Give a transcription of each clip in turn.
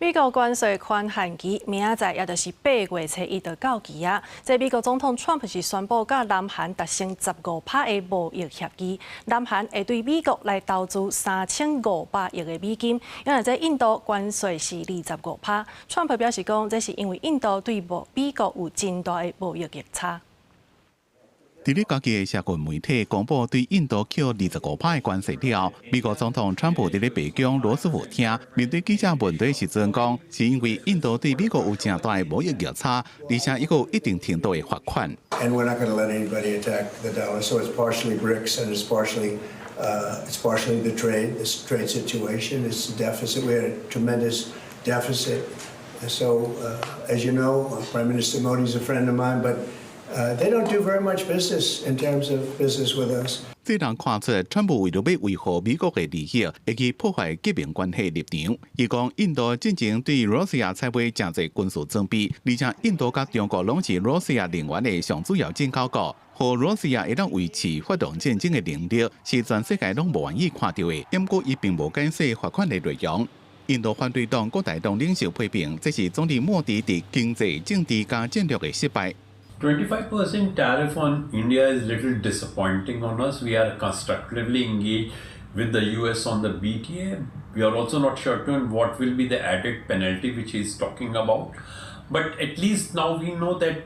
美國關稅寬限期明仔載，也就是8月初一就到期啊！這美國總統川普是宣布佮南韓達成15趴的貿易協議，南韓會對美國來投資3500億的美金，因為這印度關稅是25趴。川普表示講，這是因為印度對美國有真大的貿易逆差。佇咧家己的社群媒體公布對印度扣25趴的關稅了後，美國總統川普佇咧白宮羅斯福廳面對記者問題時陣講，是因為印度對美國有誠大的貿易逆差，而且猶閣有一定程度的罰款。 And we're not going to let anybody attack the dollar. So it's partially BRICS and it's partially the trade, this trade situation. It's the deficit. We had a tremendous deficit. So as you know, Prime Minister Modi is a friend of mine, but they don't do very much business in terms of business with us. 這人看出，川普為著欲維護美國的利益，會去破壞結盟關係立場。伊講印度進前對羅西亞採買誠濟軍事裝備，而且印度佮中國攏是羅西亞能源的上主要進口國，予羅西亞會當維持發動戰爭的能力，是全世界攏無願意看著的。毋過伊並無解釋罰款的內容。印度反對黨國大黨領袖批評，這是總理莫迪佇經濟、政治佮戰略的失敗。 25% tariff on India is little disappointing on us. We are constructively engaged with the US on the BTA. We are also not certain what will be the added penalty which he is talking about. But at least now we know that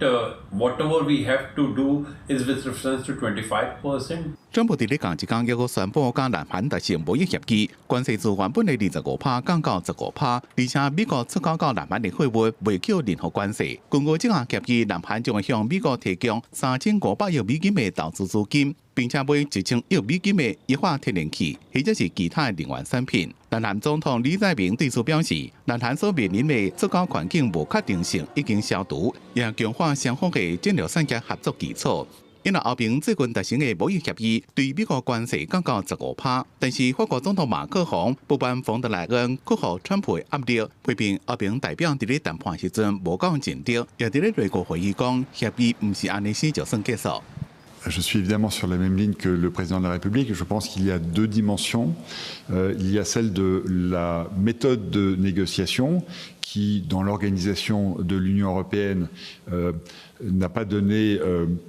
whatever we have to do is with reference to 25%. 川普佇咧仝一工，猶閣宣布佮南韓達成貿易協議，關稅自原本的25趴降到十五趴，而且美國出口到南韓的貨物袂扣任何關稅。根據這項協議，南韓將會向美國提供3500億美金的投資資金，並且買1000億美金的液化天然氣或者是其他的能源產品。南韓總統李在明對此表示，南韓所面臨的出口環境無確定性已經消除，也強化雙方的戰略產業合作基礎。因為歐盟最近達成的貿易協議對美國關稅降到十五趴，但是法國總統馬克宏不滿馮德萊恩屈服川普的壓力，批評歐盟代表佇咧談判時陣無夠盡力，也佇咧內閣會議講協議毋是按呢死就算結束。 Je suis évidemment sur la même ligne que le président de la République. Je pense qu'il y a deux dimensions. Il y a celle de la méthode de négociation qui, dans l'organisation de l'Union européenne, n'a pas donné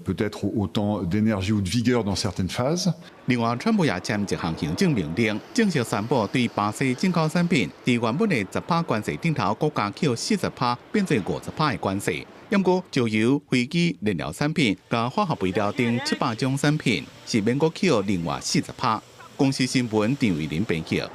peut-être autant d'énergie ou de vigueur dans certaines phases. 另外，川普也簽一項行政命令，正式宣布對巴西進口產品，佇原本的十趴關稅頂頭，閣加扣40趴，變做50趴的關稅。毋過，石油、飛機、燃料產品、佮化學肥料等700種產品，是免閣扣另外40趴。公視新聞陳偉林編輯。